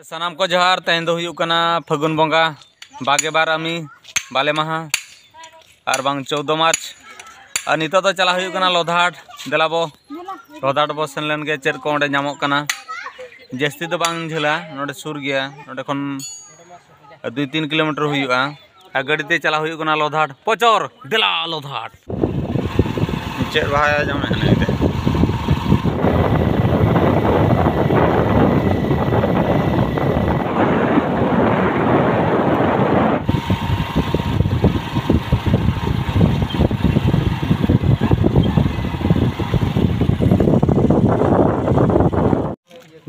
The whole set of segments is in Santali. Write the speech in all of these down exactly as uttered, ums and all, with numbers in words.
ᱥᱟᱱᱟᱢ ᱠᱚ ᱡᱚᱦᱟᱨ᱾ ᱛᱮᱦᱮᱧ ᱫᱚ ᱦᱩᱭᱩᱜ ᱠᱟᱱᱟ ᱯᱷᱟᱹᱜᱩᱱ ᱵᱚᱸᱜᱟ ᱵᱟᱜᱮ ᱵᱟᱨ ᱟᱢᱤ ᱵᱟᱞᱮ ᱢᱟᱦᱟ, ᱟᱨ ᱵᱟᱝ ᱪᱳᱫᱫᱳ ᱢᱟᱨᱪ᱾ ᱟᱨ ᱱᱤᱛᱚᱜ ᱫᱚ ᱪᱟᱞᱟᱜ ᱦᱩᱭᱩᱜ ᱠᱟᱱᱟ ᱞᱚᱫᱷᱟᱴ᱾ ᱫᱮᱞᱟ ᱵᱚ ᱞᱚᱫᱷᱟᱴ ᱵᱚ ᱥᱮᱱ ᱞᱮᱱ ᱜᱮ, ᱪᱮᱫ ᱠᱚ ᱚᱸᱰᱮ ᱧᱟᱢᱚᱜ ᱠᱟᱱᱟ᱾ ᱡᱟᱹᱥᱛᱤ ᱫᱚ ᱵᱟᱝ ᱡᱷᱟᱹᱞᱟ, ᱱᱚᱰᱮ ᱥᱩᱨ ᱜᱮᱭᱟ, ᱱᱚᱰᱮ ᱠᱷᱚᱱ ᱫᱩᱭ ᱛᱤᱱ ᱠᱤᱞᱳᱢᱤᱴᱟᱨ ᱦᱩᱭᱩᱜᱼᱟ᱾ ᱟᱨ ᱜᱟᱹᱰᱤ ᱛᱮ ᱪᱟᱞᱟᱜ ᱦᱩᱭᱩᱜ ᱠᱟᱱᱟ ᱞᱚᱫᱷᱟᱴ᱾ ᱯᱚᱪᱚᱨ, ᱫᱮᱞᱟ ᱞᱚᱫᱷᱟᱴ᱾ ᱪᱮᱫ ᱵᱟᱦᱟᱭᱟ ᱡᱚᱢᱮᱫ ᱠᱟᱱᱟ ᱮᱱᱛᱮ?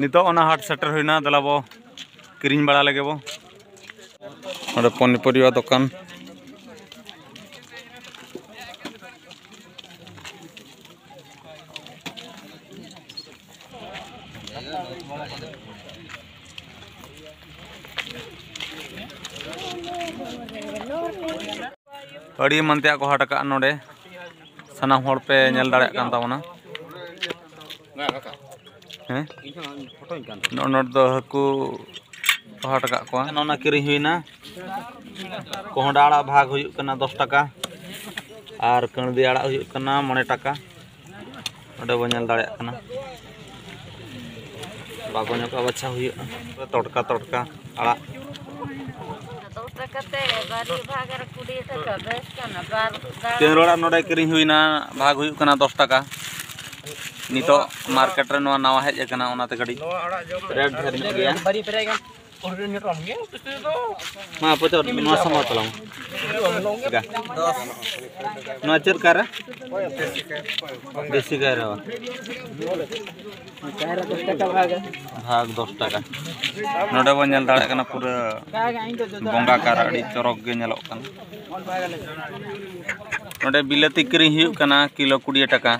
ᱱᱤᱛᱚᱜ ᱚᱱᱟ ᱦᱟᱴ ᱥᱮᱴᱮᱨ ᱦᱩᱭᱱᱟ, ᱫᱮᱞᱟ ᱵᱚ ᱠᱤᱨᱤᱧ ᱵᱟᱲᱟ ᱞᱮᱜᱮ ᱵᱚ᱾ ᱱᱚᱰᱮ ᱯᱚᱱᱤᱯᱚᱨᱤᱵᱟ ᱫᱚᱠᱟᱱ᱾ ᱟᱹᱰᱤ ᱮᱢᱟᱱ ᱛᱮᱭᱟᱜ ᱠᱚ ᱦᱟᱴ ᱟᱠᱟᱫᱼᱟ ᱱᱚᱰᱮ, ᱥᱟᱱᱟᱢ ᱦᱚᱲ ᱯᱮ ᱧᱮᱞ ᱫᱟᱲᱮᱭᱟᱜ ᱠᱟᱱ ᱛᱟᱵᱚᱱᱟ᱾ ᱦᱮᱸ, ᱱᱚᱜᱼᱚ ᱱᱚᱰᱮ ᱫᱚ ᱦᱟᱹᱠᱩ ᱠᱚ ᱦᱟᱴ ᱟᱠᱟᱫ ᱠᱚᱣᱟ᱾ ᱱᱚᱜᱼᱚ ᱱᱟ ᱠᱤᱨᱤᱧ ᱦᱩᱭᱱᱟ᱾ ᱠᱚᱦᱰᱟ ᱟᱲᱟᱜ ᱵᱷᱟᱜᱽ ᱦᱩᱭᱩᱜ ᱠᱟᱱᱟ ᱫᱚᱥ ᱴᱟᱠᱟ, ᱟᱨ ᱠᱟᱹᱬᱫᱤ ᱟᱲᱟᱜ ᱦᱩᱭᱩᱜ ᱠᱟᱱᱟ ᱢᱚᱬᱮ ᱴᱟᱠᱟ᱾ ᱱᱚᱰᱮ ᱵᱚᱱ ᱧᱮᱞ ᱫᱟᱲᱮᱭᱟᱜ ᱠᱟᱱᱟ, ᱵᱟᱠᱚ ᱧᱚᱜ ᱵᱟᱪᱷᱟᱣ ᱦᱩᱭᱩᱜᱼᱟ᱾ ᱛᱚᱴᱠᱟ ᱛᱚᱴᱠᱟ ᱟᱲᱟᱜ᱾ ᱫᱚᱥ ᱴᱟᱠᱟ ᱛᱮ ᱵᱟᱨᱭᱟ ᱵᱷᱟᱜᱽ ᱨᱮ ᱠᱩᱲᱤ ᱴᱟᱠᱟ, ᱵᱮᱥ ᱠᱟᱱᱟ, ᱵᱟᱨ ᱫᱟᱲ᱾ ᱠᱮᱸᱫᱽᱨᱚ ᱟᱲᱟᱜ ᱱᱚᱰᱮ ᱠᱤᱨᱤᱧ ᱦᱩᱭᱱᱟ, ᱵᱷᱟᱜᱽ ᱦᱩᱭᱩᱜ ᱠᱟᱱᱟ ᱫᱚᱥ ᱴᱟᱠᱟ᱾ ᱱᱤᱛᱚᱜ ᱢᱟᱨᱠᱮᱴ ᱨᱮ ᱱᱚᱣᱟ ᱱᱟᱣᱟ ᱦᱮᱡ ᱟᱠᱟᱱᱟ, ᱚᱱᱟᱛᱮ ᱠᱟᱹᱴᱤᱡ ᱨᱮᱴ ᱰᱷᱮᱨ ᱧᱚᱜ ᱜᱮᱭᱟ᱾ ᱢᱟ ᱯᱚᱪᱚᱨ, ᱱᱚᱣᱟ ᱥᱟᱢᱵᱟᱣ ᱛᱟᱞᱟᱝ ᱢᱮ᱾ ᱪᱮᱫᱠᱟ? ᱱᱚᱣᱟ ᱪᱮᱫ ᱠᱟᱭᱨᱟ? ᱫᱮᱥᱤ ᱠᱟᱭᱨᱟ ᱵᱟ? ᱵᱷᱟᱜᱽ ᱫᱚᱥ ᱴᱟᱠᱟ᱾ ᱱᱚᱰᱮ ᱵᱚᱱ ᱧᱮᱞ ᱫᱟᱲᱮᱭᱟᱜ ᱠᱟᱱᱟ ᱯᱩᱨᱟᱹ ᱵᱚᱸᱜᱟ ᱠᱟᱭᱨᱟ, ᱟᱹᱰᱤ ᱪᱚᱨᱚᱠ ᱜᱮ ᱧᱮᱞᱚᱜ ᱠᱟᱱᱟ᱾ ᱱᱚᱰᱮ ᱵᱤᱞᱟᱹᱛᱤ ᱠᱤᱨᱤᱧ ᱦᱩᱭᱩᱜ ᱠᱟᱱᱟ ᱠᱤᱞᱳ ᱠᱩᱲᱤ ᱴᱟᱠᱟ᱾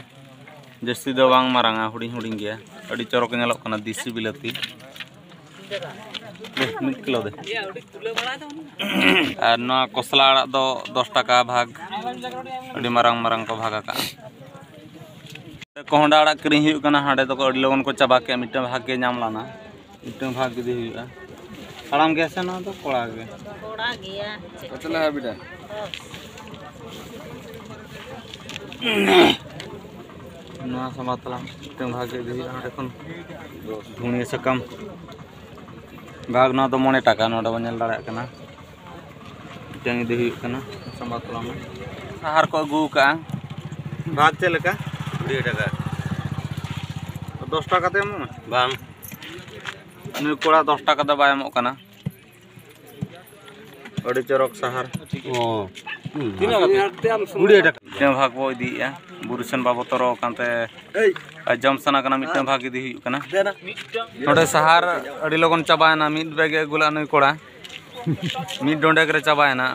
ᱡᱟᱹᱥᱛᱤ ᱫᱚ ᱵᱟᱝ ᱢᱟᱨᱟᱝᱟ, ᱦᱩᱰᱤᱧ ᱦᱩᱰᱤᱧ ᱜᱮᱭᱟ᱾ ᱟᱹᱰᱤ ᱪᱚᱨᱚᱠ ᱧᱮᱞᱚᱜ ᱠᱟᱱᱟ ᱫᱮᱥᱤ ᱵᱤᱞᱟᱹᱛᱤ᱾ ᱫᱮ, ᱢᱤᱫ ᱠᱤᱞᱳ ᱫᱮ᱾ ᱟᱨ ᱱᱚᱣᱟ ᱠᱚᱥᱞᱟ ᱟᱲᱟᱜ ᱫᱚ ᱫᱚᱥ ᱴᱟᱠᱟ ᱵᱷᱟᱜᱽ, ᱟᱹᱰᱤ ᱢᱟᱨᱟᱝ ᱢᱟᱨᱟᱝ ᱠᱚ ᱵᱷᱟᱜᱽ ᱟᱠᱟᱫᱼᱟ᱾ ᱠᱚᱦᱚᱸᱰᱟ ᱟᱲᱟᱜ ᱠᱤᱨᱤᱧ ᱦᱩᱭᱩᱜ ᱠᱟᱱᱟ, ᱦᱟᱸᱰᱮ ᱫᱚᱠᱚ ᱟᱹᱰᱤ ᱞᱚᱜᱚᱱ ᱠᱚ ᱪᱟᱵᱟ ᱠᱮᱜᱼᱟ, ᱢᱤᱫᱴᱟᱝ ᱵᱷᱟᱜᱽ ᱜᱮ ᱧᱟᱢ ᱞᱮᱱᱟ᱾ ᱢᱤᱫᱴᱟᱝ ᱵᱷᱟᱜᱽ ᱤᱫᱤ ᱦᱩᱭᱩᱜᱼᱟ᱾ ᱦᱟᱲᱟᱢ ᱜᱮᱭᱟ ᱥᱮ ᱱᱚᱣᱟ ᱫᱚ ᱠᱚᱲᱟ ᱜᱮ? ᱠᱚᱲᱟ ᱜᱮᱭᱟ᱾ ᱪᱮᱫ ᱠᱚᱛᱮ ᱞᱟᱦᱟ ᱵᱤᱰᱟ? ᱱᱚᱣᱟ ᱥᱟᱢᱟᱛᱞᱟ ᱢᱤᱫᱴᱟᱝ ᱵᱷᱟᱜᱽ ᱤᱫᱤ ᱦᱩᱭᱩᱜᱼᱟ ᱱᱚᱸᱰᱮ ᱠᱷᱚᱱ᱾ ᱫᱷᱩᱱᱤᱭᱟᱹ ᱥᱟᱠᱟᱢ ᱵᱷᱟᱜᱽ, ᱱᱚᱣᱟ ᱫᱚ ᱢᱚᱬᱮ ᱴᱟᱠᱟ, ᱱᱚᱰᱮ ᱵᱚᱱ ᱧᱮᱞ ᱫᱟᱲᱮᱭᱟᱜ ᱠᱟᱱᱟ᱾ ᱢᱤᱫᱴᱟᱝ ᱤᱫᱤ ᱦᱩᱭᱩᱜ ᱠᱟᱱᱟ ᱥᱟᱢᱵᱟᱛᱞᱟ ᱢᱟ᱾ ᱥᱟᱦᱟᱨ ᱠᱚ ᱟᱹᱜᱩ ᱟᱠᱟᱜᱼᱟ᱾ ᱵᱷᱟᱜᱽ ᱪᱮᱫ ᱞᱮᱠᱟ? ᱠᱩᱲᱤ ᱴᱟᱠᱟ᱾ ᱫᱚᱥ ᱴᱟᱠᱟ ᱛᱮ ᱮᱢᱚᱜ ᱢᱮ᱾ ᱵᱟᱝ᱾ ᱱᱩᱭ ᱠᱚᱲᱟ ᱫᱚᱥ ᱴᱟᱠᱟ ᱫᱚ ᱵᱟᱭ ᱮᱢᱚᱜ ᱠᱟᱱᱟ᱾ ᱟᱹᱰᱤ ᱪᱚᱨᱚᱠ ᱥᱟᱦᱟᱨ᱾ ᱚ᱾ ᱦᱩᱸ᱾ ᱛᱤᱱᱟᱹᱜ ᱠᱟᱛᱮ? ᱠᱩᱲᱤ ᱴᱟᱠᱟ᱾ ᱢᱤᱫᱴᱟᱝ ᱵᱷᱟᱜᱽ ᱵᱚ ᱤᱫᱤᱭᱮᱫᱼᱟ, ᱵᱩᱨᱩ ᱥᱮᱱ ᱵᱟᱵᱚ ᱛᱚᱨᱚ ᱟᱠᱟᱱ ᱛᱮ ᱡᱚᱢ ᱥᱟᱱᱟ ᱠᱟᱱᱟ, ᱢᱤᱫᱴᱟᱝ ᱵᱷᱟᱜᱽ ᱤᱫᱤ ᱦᱩᱭᱩᱜ ᱠᱟᱱᱟ᱾ ᱱᱚᱰᱮ ᱥᱟᱦᱟᱨ ᱟᱹᱰᱤ ᱞᱚᱜᱚᱱ ᱪᱟᱵᱟᱭᱮᱱᱟ, ᱢᱤᱫ ᱵᱮᱜᱽ ᱮ ᱟᱹᱜᱩ ᱞᱮᱫᱼᱟ ᱱᱩᱭ ᱠᱚᱲᱟ, ᱢᱤᱫ ᱰᱚᱸᱰᱮᱠ ᱨᱮ ᱪᱟᱵᱟᱭᱮᱱᱟ᱾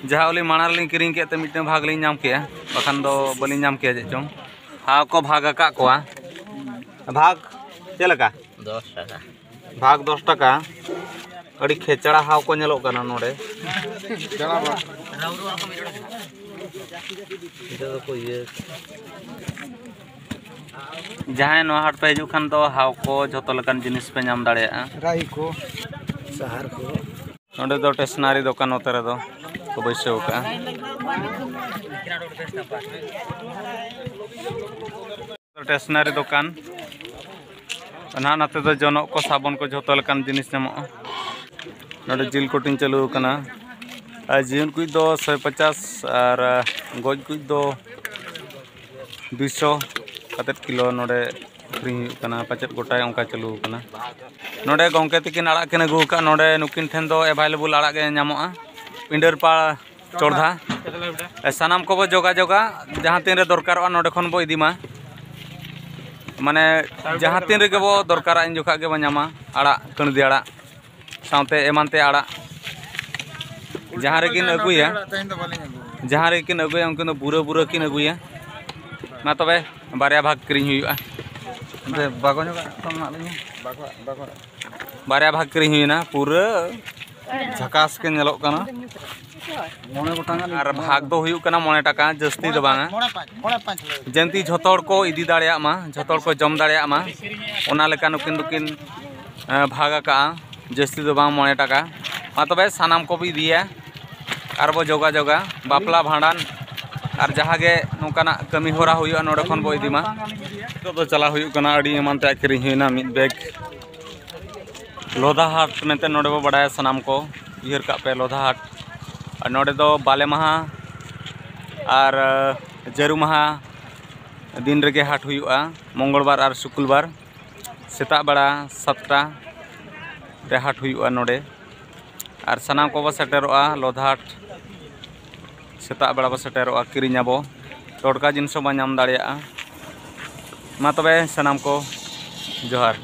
ᱡᱟᱦᱟᱸ ᱟᱹᱞᱤᱧ ᱢᱟᱲᱟᱝ ᱨᱮᱞᱤᱧ ᱠᱤᱨᱤᱧ ᱠᱮᱫ ᱛᱮ ᱢᱤᱫᱴᱟᱝ ᱵᱷᱟᱜᱽ ᱞᱤᱧ ᱧᱟᱢ ᱠᱮᱜᱼᱟ, ᱵᱟᱠᱷᱟᱱ ᱫᱚ ᱵᱟᱹᱞᱤᱧ ᱧᱟᱢ ᱠᱮᱭᱟ ᱪᱮᱫ ᱪᱚᱝ᱾ ᱦᱟᱣ ᱠᱚ ᱵᱷᱟᱜᱽ ᱟᱠᱟᱫ ᱠᱚᱣᱟ᱾ ᱵᱷᱟᱜᱽ ᱪᱮᱫ ᱞᱮᱠᱟ? ᱫᱚᱥ ᱴᱟᱠᱟ᱾ ᱵᱷᱟᱜᱽ ᱫᱚᱥ ᱴᱟᱠᱟ᱾ ᱟᱹᱰᱤ ᱠᱷᱮᱪᱲᱟ ᱦᱟᱣ ᱠᱚ ᱧᱮᱞᱚᱜ ᱠᱟᱱᱟ ᱱᱚᱰᱮ᱾ ᱡᱟᱦᱟᱸᱭ ᱱᱚᱣᱟ ᱦᱟᱴ ᱯᱮ ᱦᱤᱡᱩᱜ ᱠᱷᱟᱱ ᱫᱚ ᱦᱟᱣ ᱠᱚ ᱡᱷᱚᱛᱚ ᱞᱮᱠᱟᱱ ᱡᱤᱱᱤᱥ ᱯᱮ ᱧᱟᱢ ᱫᱟᱲᱮᱭᱟᱜᱼᱟ᱾ ᱨᱟᱦᱤ ᱠᱚ, ᱥᱟᱦᱟᱨ ᱠᱚ᱾ ᱱᱚᱰᱮ ᱫᱚ ᱴᱮᱥᱱᱟᱨᱤ ᱫᱚᱠᱟᱱ ᱱᱚᱛᱮ ᱨᱮᱫᱚ ᱠᱚ ᱵᱟᱹᱭᱥᱟᱹᱣ ᱟᱠᱟᱫᱼᱟ᱾ ᱴᱮᱥᱱᱟᱨᱤ ᱫᱚᱠᱟᱱ ᱱᱟᱦᱟᱜ, ᱱᱚᱛᱮ ᱫᱚ ᱡᱚᱱᱚᱜ ᱠᱚ, ᱥᱟᱵᱚᱱ ᱠᱚ, ᱡᱷᱚᱛᱚ ᱞᱮᱠᱟᱱ ᱡᱤᱱᱤᱥ ᱧᱟᱢᱚᱜᱼᱟ᱾ ᱱᱚᱰᱮ ᱡᱤᱞ ᱠᱩᱴᱤᱝ ᱪᱟᱹᱞᱩ ᱟᱠᱟᱱᱟ᱾ ᱟᱨ ᱡᱤᱭᱚᱱ ᱠᱩᱡ ᱫᱚ ᱥᱚᱭ ᱯᱚᱪᱟᱥ ᱟᱨ ᱜᱚᱡ ᱠᱩᱡ ᱫᱚ ᱫᱩᱭᱥᱚ ᱠᱟᱛᱮᱫ ᱠᱤᱞᱳ ᱱᱚᱰᱮ ᱟᱹᱠᱷᱨᱤᱧ ᱦᱩᱭᱩᱜ ᱠᱟᱱᱟ᱾ ᱯᱟᱪᱮᱫ ᱜᱚᱴᱟᱭ ᱚᱱᱠᱟ ᱪᱟᱹᱞᱩ ᱟᱠᱟᱱᱟ᱾ ᱱᱚᱰᱮ ᱜᱚᱢᱠᱮ ᱛᱤᱠᱤᱱ ᱟᱲᱟᱜ ᱠᱤᱱ ᱟᱹᱜᱩ ᱟᱠᱟᱫ, ᱱᱚᱰᱮ ᱱᱩᱠᱤᱱ ᱴᱷᱮᱱ ᱫᱚ ᱮᱵᱷᱮᱞᱮᱵᱚᱞ ᱟᱲᱟᱜ ᱜᱮ ᱧᱟᱢᱚᱜᱼᱟ᱾ ᱯᱤᱸᱰᱟᱹᱨᱯᱟᱲ ᱪᱚᱲᱫᱷᱟ᱾ ᱥᱟᱱᱟᱢ ᱠᱚᱵᱚ ᱡᱳᱜᱟᱡᱳᱜᱟ, ᱡᱟᱦᱟᱸ ᱛᱤᱱ ᱨᱮ ᱫᱚᱨᱠᱟᱨᱚᱜᱼᱟ ᱱᱚᱰᱮ ᱠᱷᱚᱱ ᱵᱚ ᱤᱫᱤ ᱢᱟ᱾ ᱢᱟᱱᱮ ᱡᱟᱦᱟᱸ ᱛᱤᱱ ᱨᱮᱜᱮ ᱵᱚ ᱫᱚᱨᱠᱟᱨᱟ ᱩᱱ ᱡᱚᱠᱷᱟᱜ ᱜᱮᱵᱚ ᱧᱟᱢᱟ ᱟᱲᱟᱜ, ᱠᱟᱹᱬᱫᱤ ᱟᱲᱟᱜ ᱥᱟᱶᱛᱮ ᱮᱢᱟᱱ ᱛᱮ ᱟᱲᱟᱜ᱾ ᱡᱟᱦᱟᱸ ᱨᱮᱠᱤᱱ ᱟᱹᱜᱩᱭᱟ, ᱡᱟᱦᱟᱸ ᱨᱮᱠᱤᱱ ᱟᱹᱜᱩᱭᱟ, ᱩᱱᱠᱤᱱ ᱫᱚ ᱵᱩᱨᱟᱹ ᱵᱩᱨᱟᱹ ᱠᱤᱱ ᱟᱹᱜᱩᱭᱟ᱾ ᱢᱟ ᱛᱚᱵᱮ ᱵᱟᱨᱭᱟ ᱵᱷᱟᱜᱽ ᱠᱤᱨᱤᱧ ᱦᱩᱭᱩᱜᱼᱟ᱾ ᱵᱟᱠᱚ ᱧᱚᱜᱟᱜ ᱠᱚ ᱮᱢᱟᱜ ᱞᱤᱧᱟ᱾ ᱵᱟᱨᱭᱟ ᱵᱷᱟᱜᱽ ᱠᱤᱨᱤᱧ ᱦᱩᱭᱱᱟ, ᱯᱩᱨᱟᱹ ᱡᱷᱟᱠᱟᱥ ᱜᱮ ᱧᱮᱞᱚᱜ ᱠᱟᱱᱟ᱾ ᱢᱚᱬᱮ ᱜᱚᱴᱟᱝ ᱟᱜ ᱞᱤᱧ ᱟᱨ ᱵᱷᱟᱜᱽ ᱫᱚ ᱦᱩᱭᱩᱜ ᱠᱟᱱᱟ ᱢᱚᱬᱮ ᱴᱟᱠᱟ, ᱡᱟᱹᱥᱛᱤ ᱫᱚ ᱵᱟᱝᱟ᱾ ᱢᱚᱬᱮ ᱯᱟᱸᱪ, ᱢᱚᱬᱮ ᱯᱟᱸᱪ ᱞᱟᱹᱭ᱾ ᱡᱮᱢᱛᱤ ᱡᱷᱚᱛᱚ ᱦᱚᱲ ᱠᱚ ᱤᱫᱤ ᱫᱟᱲᱮᱭᱟᱜ ᱢᱟ, ᱡᱷᱚᱛᱚ ᱦᱚᱲ ᱠᱚ ᱡᱚᱢ ᱫᱟᱲᱮᱭᱟᱜ ᱢᱟ, ᱚᱱᱟ ᱞᱮᱠᱟ ᱱᱩᱠᱤᱱ ᱫᱚᱠᱤᱱ ᱵᱷᱟᱜᱽ ᱟᱠᱟᱜᱼᱟ, ᱡᱟᱹᱥᱛᱤ ᱫᱚ ᱵᱟᱝ, ᱢᱚᱬᱮ ᱴᱟᱠᱟ᱾ ᱢᱟ ᱛᱚᱵᱮ ᱥᱟᱱᱟᱢ ᱠᱚᱵᱚ ᱤᱫᱤᱭᱟ ᱟᱨ ᱵᱚ ᱡᱳᱜᱟᱡᱳᱜᱟ᱾ ᱵᱟᱯᱞᱟ, ᱵᱷᱟᱸᱰᱟᱱ ᱟᱨ ᱡᱟᱦᱟᱸ ᱜᱮ ᱱᱚᱝᱠᱟᱱᱟᱜ ᱠᱟᱹᱢᱤ ᱦᱚᱨᱟ ᱦᱩᱭᱩᱜᱼᱟ, ᱱᱚᱰᱮ ᱠᱷᱚᱱ ᱵᱚ ᱤᱫᱤ ᱢᱟ᱾ ᱱᱤᱛᱚᱜ ᱫᱚ ᱪᱟᱞᱟᱣ ᱦᱩᱭᱩᱜ ᱠᱟᱱᱟ, ᱟᱹᱰᱤ ᱮᱢᱟᱱ ᱛᱮᱭᱟᱜ ᱠᱤᱨᱤᱧ ᱦᱩᱭᱱᱟ, ᱢᱤᱫ ᱵᱮᱜᱽ ᱞᱚᱫᱷᱟ ᱦᱟᱴ ᱢᱮᱱᱛᱮ ᱱᱚᱰᱮ ᱵᱚ ᱵᱟᱲᱟᱭᱟ ᱥᱟᱱᱟᱢ ᱠᱚ, ᱩᱭᱦᱟᱹᱨ ᱠᱟᱜ ᱯᱮ ᱞᱚᱫᱷᱟ ᱦᱟᱴ᱾ ᱟᱨ ᱱᱚᱰᱮ ᱫᱚ ᱵᱟᱞᱮ ᱢᱟᱦᱟ ᱟᱨ ᱡᱟᱹᱨᱩ ᱢᱟᱦᱟ ᱫᱤᱱ ᱨᱮᱜᱮ ᱦᱟᱴ ᱦᱩᱭᱩᱜᱼᱟ, ᱢᱚᱝᱜᱚᱞ ᱵᱟᱨ ᱟᱨ ᱥᱩᱠᱩᱞ ᱵᱟᱨ ᱥᱮᱛᱟᱜ ᱵᱮᱲᱟ ᱥᱟᱛᱴᱟ ᱨᱮ ᱦᱟᱴ ᱦᱩᱭᱩᱜᱼᱟ ᱱᱚᱰᱮ᱾ ᱟᱨ ᱥᱟᱱᱟᱢ ᱠᱚᱵᱚ ᱥᱮᱴᱮᱨᱚᱜᱼᱟ ᱞᱚᱫᱷᱟ ᱦᱟᱴ, ᱥᱮᱛᱟᱜ ᱵᱮᱲᱟ ᱵᱚ ᱥᱮᱴᱮᱨᱚᱜᱼᱟ, ᱠᱤᱨᱤᱧ ᱟᱵᱚ, ᱴᱚᱴᱠᱟ ᱡᱤᱱᱤᱥ ᱦᱚᱸ ᱵᱚ ᱧᱟᱢ ᱫᱟᱲᱮᱭᱟᱜᱼᱟ᱾ ᱢᱟ ᱛᱚᱵᱮ ᱥᱟᱱᱟᱢ ᱠᱚ ᱡᱚᱦᱟᱨ᱾